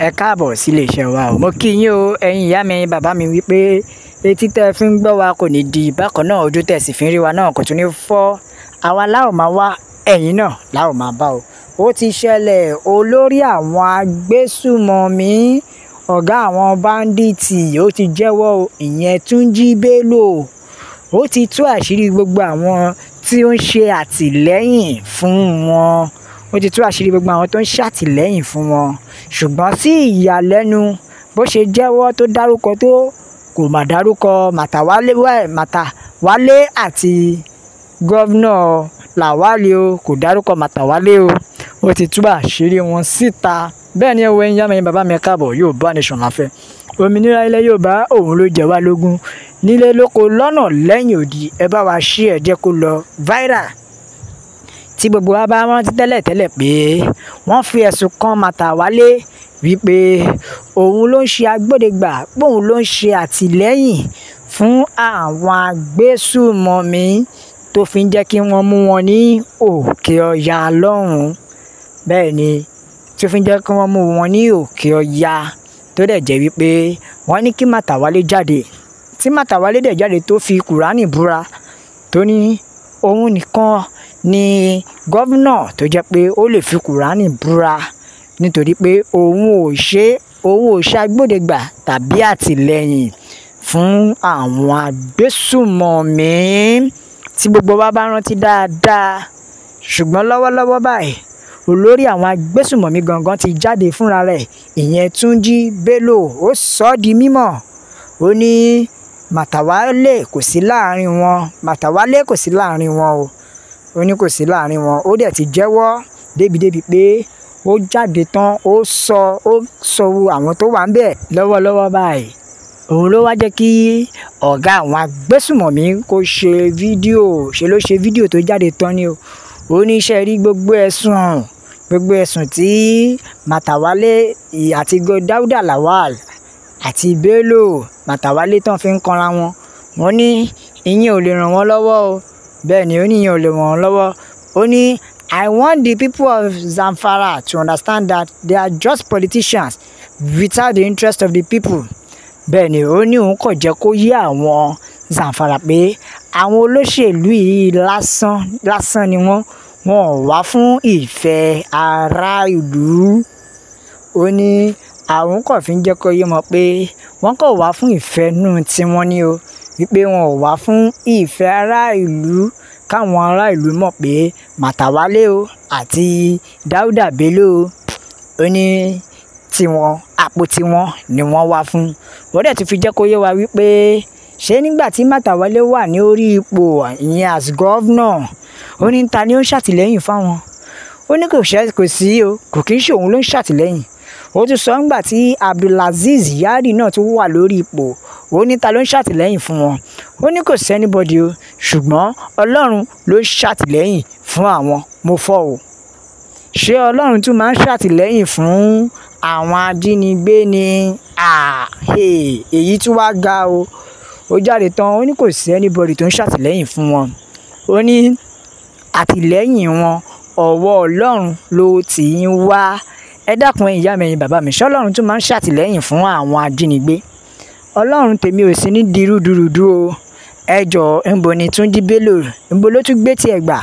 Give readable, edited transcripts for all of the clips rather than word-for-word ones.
Ẹ káàbọ̀ sí iléeṣẹ́ wa o. Mo kí yín o, ẹ̀yin ìyá mi, bàbá mi, wípé etí tẹ́ fi ń gbọ́ wa kò ní di bákan náà, ojú tẹ́ sì fi ń rí wa náà kò tún ní fọ́. Àwa la ó máa wá, ẹ̀yin náà la ó máa bá o. Ó ti ṣẹlẹ̀, olórí àwọn agbésùmọ̀mí, ọ̀gá àwọn báńdíìtì, ó ti jẹ́wọ́ o, ìyẹn Túnjí Bello. Ó ti tú àṣírí gbogbo àwọn tí ó ń ṣe àtìlẹ́yìn fún wọn. Ó ti tú àṣírí gbogbo àwọn tó ń ṣàtìlẹ́yìn fún wọn. Ṣùgbọ́n sí ìyàlẹ́nu, bó ṣe jẹ́wọ́ tó dárúkọ tó kò mà dárúkọ Màtàwálé àti Governor Lawal o, kò dárúkọ Màtàwálé o. Ó ti tú àṣírí wọn síta. Bẹ́ẹ̀ ni ẹ̀wọ̀ ẹ̀yin ìyá mi, bàbá mi, káàbọ̀. Yorùbá Nation la fẹ́. Òmìnira ilẹ̀ Yorùbá òun ló jẹ wá lógún. Nílé lóko lọ́nà lẹ́yìn odi, ẹ bá wa share, jẹ́ kó lọ viral. Tí gbogbo wa bá rántí tẹ́lẹ̀tẹ́lẹ̀ pé wọ́n fi ẹ̀sùn kan Màtàwálé wípé òun ló ń ṣe agbódegbà, pé òun ló ń ṣe àtìlẹ́yìn fún àwọn agbésùmọ̀mí tó fi ń jẹ́ kí wọ́n mú wọn ní òkè ọya lọ́hùn-ún. Bẹ́ẹ̀ ni, tó fi ń jẹ́ kí wọ́n mú wọn ní òkè ọya, tó dẹ̀ jẹ́ wípé wọ́n ní kí Màtàwálé jáde. Tí Màtàwálé dẹ̀ jáde tó fi Kùránì búra, tó ní òun nìkan ni governor tó jẹ́ pé ó lè fi Kùránì búra nítorí pé òun ò ṣe agbódegbà tàbí àtìlẹ́yìn fún àwọn agbésùmọ̀mí, tí gbogbo wa bá rántí dáadáa. Ṣùgbọ́n lọ́wọ́lọ́wọ́ báyìí, olórí àwọn agbésùmọ̀mí gangan ti jáde fúnra rẹ̀, ìyẹn Túnjí Bello. Ó sọ ọ́ di mímọ̀. Ó ní Màtàwálé kò sí láàrin wọn. Màtàwálé kò sí láàrin wọn o. Ó ní kò sí láàrin wọn. Ó dẹ̀ ti jẹ́wọ́ débìdébì pé ó jáde tán, ó sọ àwọn tó wà níbẹ̀ lọ́wọ́lọ́wọ́ báyìí. Òun ló wá jẹ́ kí ọ̀gá àwọn agbésùmọ̀mí kó ṣe fídíò. Ṣe ló ṣe fídíò tó jáde tán ni o. Ó ní iṣẹ́ rí gbogbo ẹ̀sùn tí Màtàwálé àti Dáúdà Lawal àti Bello Màtàwálé tán fi ń kanra wọn. Wọ́n ní ìyẹn ò lè ràn wọ́n lọ́wọ́ o. Bẹ́ẹ̀ ni, ó ní ìyẹn ò lè ràn wọ́n lọ́wọ́. Ó ní, "I want the people of Zamfara to understand that they are just politicians without the interest of the people." Bẹ́ẹ̀ ni, ó ní òun kò jẹ́ kó yé àwọn Zamfara pé àwọn olóṣèlú yìí lásán lásán ni wọ́n, wọn ò wá fún ìfẹ́ ará ìlú. Ó ní àwọn kò fi ń jẹ́ kó yé wọn pé wọ́n kò wá fún ìfẹ́ inú tiwọn ni o, wípé wọn ò wá fún ìfẹ́ ará ìlú, káwọn ará ìlú mọ̀ pé Màtàwálé o àti Dáúdà Bello o. Ó ní tiwọn, àpò tiwọn ni wọ́n wá fún. Ó dẹ̀ tún fi jẹ́ kó yé wa wípé ṣé nígbà tí Màtàwálé wà ní orí ipò, ìyẹn as governor, ó ní ta ni ó ń ṣàtìlẹ́yìn fáwọn? Ó ní kò sí o, kò kí ń ṣe òun ló ń ṣàtìlẹ́yìn. Ó tún sọ nígbà tí Abdulaziz Yari náà tún wà lórí ipò, ó ní ta ló ń ṣàtìlẹ́yìn fún wọn? Ó ní kò sí anybody o, ṣùgbọ́n Ọlọ́run ló ń ṣàtìlẹ́yìn fún àwọn. Mo fọ́ o. Ṣé Ọlọ́run tún máa ń ṣàtìlẹ́yìn fún àwọn ajínigbé ni? Èyí tún wá ga o. Ó jáde tán, ó ní kò sí anybody tó ń ṣàtìlẹ́yìn fún wọn. Ó ní àtìlẹ́yìn wọn, ọwọ́ Ọlọ́run ló ti ń wá. Ẹ dákun, ẹ̀yin ìyá mi, ẹ̀yin bàbá mi, ṣé Ọlọ́run tún máa ń ṣàtìlẹ́yìn fún àwọn ajínigbé? Ọlọ́run tèmi ò sí ní di rúdurùdu o. Ẹ jọ̀ọ́, ńbo ni Túnjí Bello, ńbo ló tún gbé tiẹ̀ gbà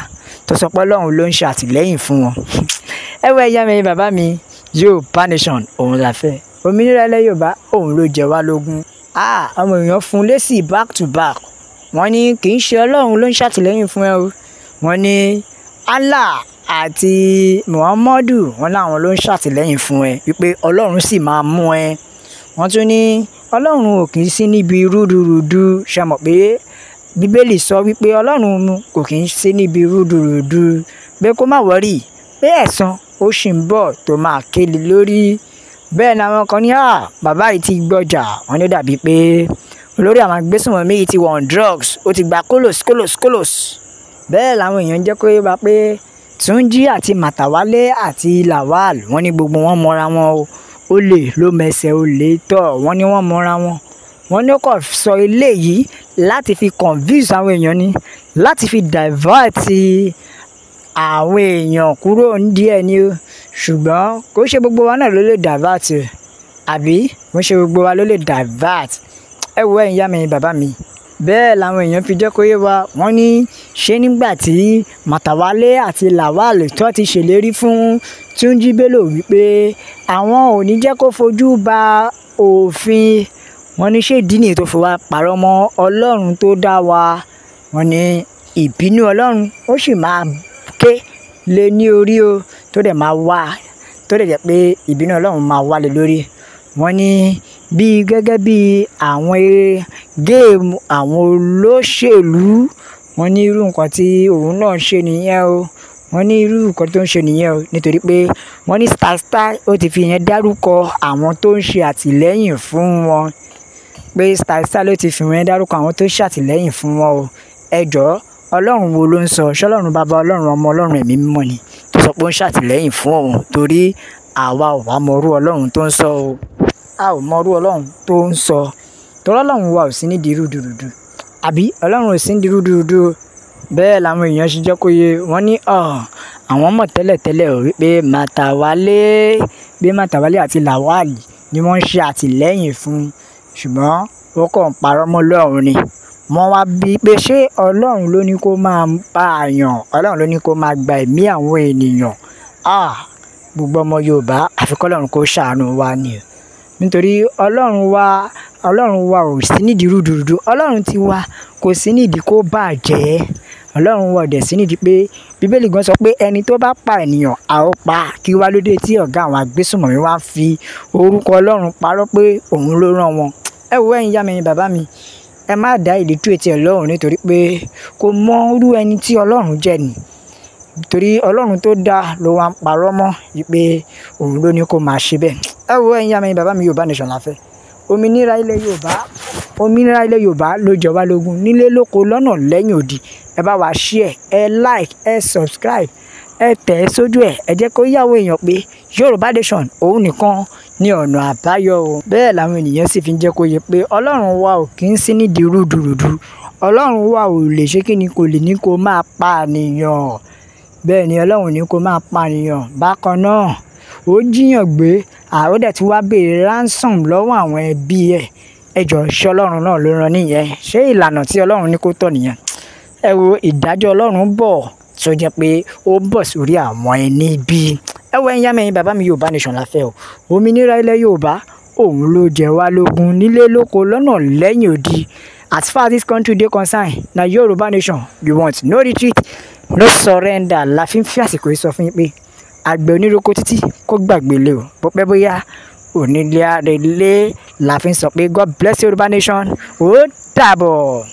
tó sọ pé Ọlọ́run ló ń ṣe àtìlẹ́yìn fún wọn? Ẹ wo, ẹ̀yin ìyá mi, ẹ̀yin bàbá mi, Yorùbá Nation òun la fẹ́. Òmìnira ilẹ̀ Yorùbá òun ló jẹ wá lógún. Ah, àwọn èèyàn fún lésì back to back. Wọ́n ní kì í ṣe Ọlọ́run ló ń ṣàtìlẹ́yìn fún ẹ o. Wọ́n ní Allah àti Muhammadu, wọ́n láwọn ló ń ṣàtìlẹ́yìn fún ẹ, wípé Ọlọ́run sì máa mú ẹ. Wọ́n tún ní Ọlọ́run ò kì í sí níbi rúdurùdu. Ṣe mọ̀ pé Bíbélì sọ wípé Ọlọ́run kò kì í sí níbi rúdurùdu, pé kó má worry, pé ẹ̀san ó sì ń bọ̀ tó máa kéle lórí. Bẹ́ẹ̀ ni àwọn kan ní à, bàbá yìí ti gbọ́jà. Wọ́n ní ó dàbí pé olórí àwọn agbésùnmọ̀mí yìí ti wọ̀ on drugs, ó ti gba kólòs kólòs kólòs. Bẹ́ẹ̀ làwọn èèyàn jẹ́ kó yé wa pé Túnjí àti Màtàwálé àti Lawal, wọ́n ní gbogbo wọn mọra wọn o. Olè ló mẹsẹ̀ olè tọ̀. Wọ́n ní wọ́n mọra wọn. Wọ́n ní ó kàn sọ eléyìí láti fi confuse àwọn èèyàn ni, láti fi divert àwọn èèyàn kúrò nídìí ẹ̀ ni o. Ṣùgbọ́n kò ṣe gbogbo wa náà ló lè divert. Àbí wọ́n ṣe gbogbo wa ló lè divert. Ẹ wo ẹ̀yin ìyá mi bàbá mi, bẹ́ẹ̀ làwọn èèyàn fi jẹ́ kó yé wa. Wọ́n ní ṣé nígbà tí Matawalle àti Lawal tó ti ṣèlérí fún Túnjí Bello wípé àwọn ò ní jẹ́ kó fojú ba òfin, wọ́n ní ṣé ìdí nìyí tó fi wá parọ́ mọ́ Ọlọ́run tó dá wa? Wọ́n ní ìbínú Ọlọ́run ó sì máa ké lé ní orí o, tó dẹ̀ máa wá, tó dẹ̀ jẹ́ pé ìbínú Ọlọ́run máa wá lé lórí. Wọ́n ní bí gẹ́gẹ́ bí àwọn géèmù àwọn olóṣèlú, wọ́n ní irú nǹkan tí òun náà ń ṣe nìyẹn o. Wọ́n ní irú nǹkan tó ń ṣe nìyẹn o, nítorí pé wọ́n ní Star Star ó ti fi yẹn dárúkọ àwọn tó ń ṣe àtìlẹ́yìn fún wọn, pé Star Star ló ti fi yẹn dárúkọ àwọn tó ń ṣàtìlẹ́yìn fún wọn o. Ẹ jọ̀ọ́, Ọlọ́run wo ló ń sọ? Ṣé Ọlọ́run bàbá, Ọlọ́run ọmọ, Ọlọ́run ẹ̀mí mímọ́ ni tó sọ pé ó ń ṣàtìlẹ́yìn fún òun? Torí àwa ò wá mọrú Ọlọ́run tó ń sọ o. A ò mọrú Ọlọ́run tó ń sọ. Torí Ọlọ́run wa ò sí nídìí rúdurùdu. Àbí Ọlọ́run ò sí nídìí rúdurùdu o. Bẹ́ẹ̀ làwọn èèyàn ṣe jẹ́ kó yé. Wọ́n ní àwọn mọ̀ tẹ́lẹ̀tẹ́lẹ̀ ò wípé Matawalle, bí Matawalle àti Lawal ni wọ́n ń ṣe àtìlẹ́yìn fún, ṣùgbọ́n ó kàn ń parọ́ mọ́ Ọlọ́run ni. Wọ́n wá bí pé ṣé Ọlọ́run ló ní kó máa pa àyàn? Ọlọ́run ló ní kó máa gba ẹ̀mí àwọn ènìyàn? Ah, gbogbo ọmọ Yorùbá, àfi kí Ọlọ́run kó ṣàánú wa ni o. Nítorí Ọlọ́run wa ò sí nídìí rúdurùdu. Ọlọ́run ti wa kò sí nídìí kó bàjẹ́. Ọlọ́run wa ò dẹ̀ sí nídìí pé Bíbélì gan sọ pé ẹni tó bá pa ènìyàn, a ó pa. Kí wá ló dé tí ọ̀gá àwọn agbésùnmọ̀mí wá fi orúkọ Ọlọ́run parọ́ pé òun ló rán wọn? Ẹ wo ẹ̀yin ìyá mi, ẹ̀yin bàbá mi, ẹ má dá illiterate Ọlọ́run, nítorí pé kò mọ irú ẹni tí Ọlọ́run jẹ́ ni. Torí Ọlọ́run tó dá ló wá ń parọ́ mọ́ wípé òun ló ní kó máa ṣe bẹ́ẹ̀. Ẹ wo ẹ̀yin ìyá mi, ẹ̀yin bàbá mi, Yorùbá nation la fẹ́. Òmìnira ilẹ̀ Yorùbá, òmìnira ilẹ̀ Yorùbá ló jẹ wá lógún nílé lóko lọ́nà lẹ́yìn odi. Ẹ bá wa share, ẹ like, ẹ subscribe, ẹ tẹ̀ ẹ́ sójú ẹ̀, ẹ jẹ́ kó yé àwọn èèyàn pé Yorùbá nation òun nìkan ní ọ̀nà àbáyọ o. Bẹ́ẹ̀ làwọn ènìyàn sì fi ń jẹ́ kó yé pé Ọlọ́run wa ò kí ń sí nídìí rúdurùdu. Ọlọ́run wa ò lè ṣe kíni, kò lè ní kó máa pa ènìyàn. Bẹ́ẹ̀ ni Ọlọ́run ní kó máa pa ènìyàn. Bákan náà, ó jíyàn gbé, àwọn dẹ̀ tí wá béèrè ransom lọ́wọ́ àwọn ẹbí ẹ̀. Ẹ jọ̀ọ́, ṣé Ọlọ́run náà ló rán níyẹn? Ṣé ìlànà tí Ọlọ́run ní kó tọ̀ nìyẹn? Ẹ wo, ìdájọ́ Ọlọ́run bọ̀ tó jẹ́ pé ó bọ̀ sórí àwọn ẹni bí. Ẹ wo ẹ̀yin ìyá mi, ẹ̀yin bàbá mi, Yorùbá nation la fẹ́ o. Òmìnira ilẹ̀ Yorùbá òun ló jẹ wá lógún nílé lóko lọ́nà lẹ́yìn odi. As far as this country dey concerned, na Yorùbá nation we want. No retreat, no surrender. La fi ń fi àsìkò yìí sọ fún yín pé àgbẹ̀ oníroko títí kó gbàgbé lé o. Bó pẹ́ bóyá, onílé arelé. La fi ń sọ pé God bless Yorùbá nation. Ó dàbọ̀.